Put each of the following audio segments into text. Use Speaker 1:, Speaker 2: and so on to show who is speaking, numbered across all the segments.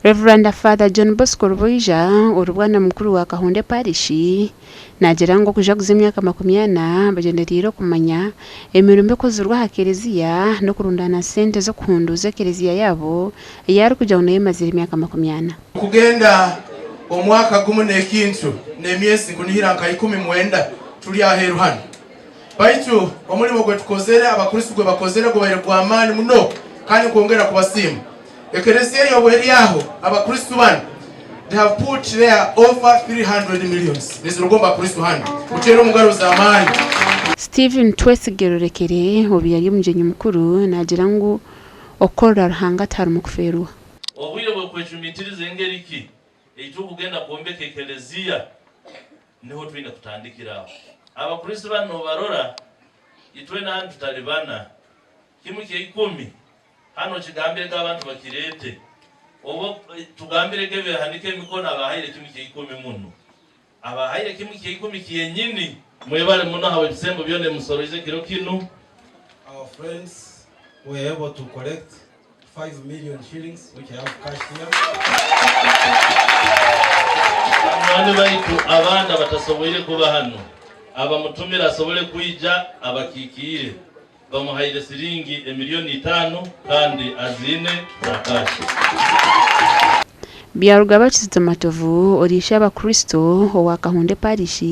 Speaker 1: Rev. Father John Bosco Rubaija ori bwana mukuru wa Kahunde Parish naagira ngu okujaguza emyaka 40 bagyendereire okumanya emirimo ekozirwe aha kereziya n'okurundaana sente z'okuhunduuza ekereziya yaabo ei arikugira ngu nayo emazire emyaka 40.
Speaker 2: Kugenda omwaka gumu n'ekintu n'emyezi nkunihira nka 19 turi aheeru hanu. Baitu omurimo gwe tukozere, Abakristo gwe bakozere gubaire gw'amaani muno kandi nkwongera kubasiima. Ekereziya eyo obu eri aho, Abakristo banu they have put there over 300 millions niziruga omu Bakristo hanu. Muteere omu ngaro z'amaani.
Speaker 1: Stephen Twesige Rurekere obu yari omugyenyi mukuru naagira ngu okukorera Ruhanga tiharimu kufeerwa.
Speaker 3: Obwire bw'okwecumitiriza engeri ki ei turikugenda kwombeka ekelezia niho twine kutandikira aho. Abakristo banu nobarora itwena hanu tutali bana kimu kya ikumi hanu okigambirege abantu bakireete oba tugambirege behanike emikono abahaire kimu kya ikumi muno abahaire kimu kya ikumi kyenyini. Mwebale muno habw'ebisembo byona ebimusoroize ekiro kinu.
Speaker 4: Our friends were able to collect 5 million shillings which I have cash here.
Speaker 3: Banywani baitu abandi abatasoboire kuba hanu, abamutumire asobole kwija abakiikiire, bamuhaire siringi emilioni itaano kandi aziine za kashi.
Speaker 1: Byarugaba Kizito Matovu ori ishe Abakristo owa Kahunde Parish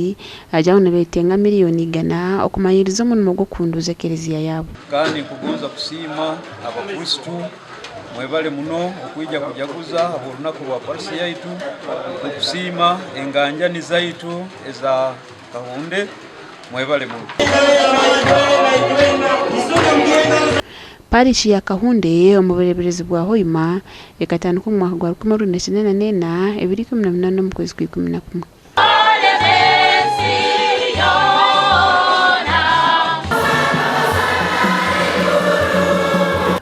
Speaker 1: agira ngu nibetenga miriyoni igana okumayiriza omurimo gw'okuhunduuza ekereziya yaabo.
Speaker 5: Kandi nkugonza kusiima Abakristo mwebale muno okwija kujaguza habw'orunaku rwa parisi yaitu, nkusiima enganjani zaitu eza Kahunde mwebale muno.
Speaker 1: Parish ya Kahunde omu bureeberezi bwa Hoima ekatandika omu mwaka gwa 1994 ebiro 18 omu kwezi kwa 11.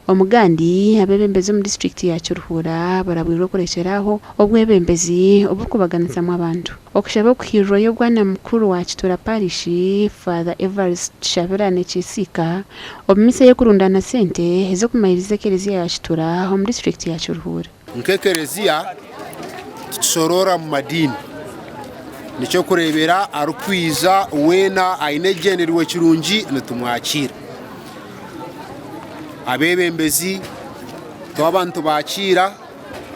Speaker 1: Omugandi, abeebembezi omu disiturikiti ya Kiruhura barabwirwe kurekyera aho obwebembezi oburikubaganisamu abantu. Okushaba okuhairweyo Bwana Mukuru wa Kitura Parish, Father Evarist Tushabirane Kyesiika omu misa ey'okurundaana sente ez'okumayiriza ekereziya ya Kitura omu disiturikiti ya Kiruhura.
Speaker 6: Nk'ekereziya titushoroora mu madiini. N'eky'okureebera arikwija weena aine ekigyendererwa kirungi nitumwakiira. Abeebembezi twaba nitubakiira,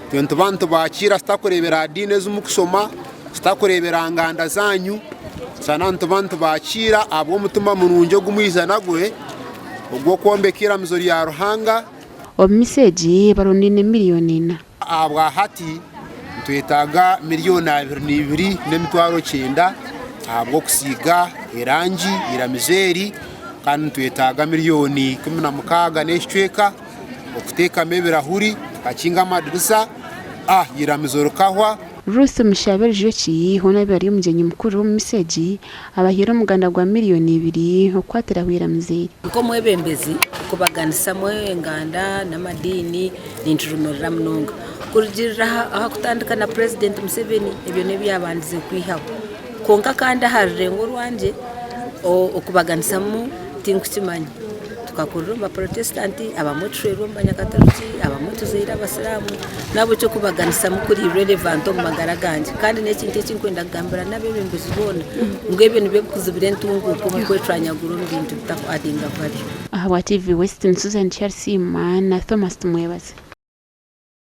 Speaker 6: itwe nituba nitubakiira tutakureebera aha diini ezi murikushoma, tutakureebera aha nganda zaanyu, shana nituba nitubakiira ahabw'omutima murungi ogu mwija nagwe ogw'okwombeka eiramizo rya Ruhanga.
Speaker 1: Omu misa egi barondaine miriyoni ina.
Speaker 6: Ahabwa hati nitwetaaga miriyoni 22,900 ahabw'okusiiga erangi eiramizo eri kandi nitwetaaga miriyoni 16 n'ekicweka okuteekamu ebirahuri tukakinga amadirisa eiramizo rikahwa.
Speaker 1: Ruth Mushabe Rujoki hoona abaire ari omugyenyi mukuru omu misa egi abahaire omuganda gwa miriyoni ibiri okukwatiraho eiramizo eri.
Speaker 7: Nk'omwebembezi, okubaganisamu enganda n'amadiini ninkijumirira munonga. Kurugiirira aha kutandika na Purezidenti Museveni, ebyo n'ebyabandize kwihaho. Kwonka kandi aha rurengo orwangye, okubaganisamu tinkukimanya. Tukakurira omu baporotesitanti, abamwe tushweirwe omu banyakatoriki, abamwe tuzaire abasiraamu, n'ahabw'ekyo okubaganisamu kuri relevant omu magara gangye. Kandi n'ekintu eki ndikwenda kugambira n'abeebembezi boona ngu ebyo nibyo bikuzibira entunguuka omu kwecwanyagura omu bintu bitaku addinga value.
Speaker 1: Ahabwa TV West ni Susan Kyarisiima na Thomas Tumwebaze.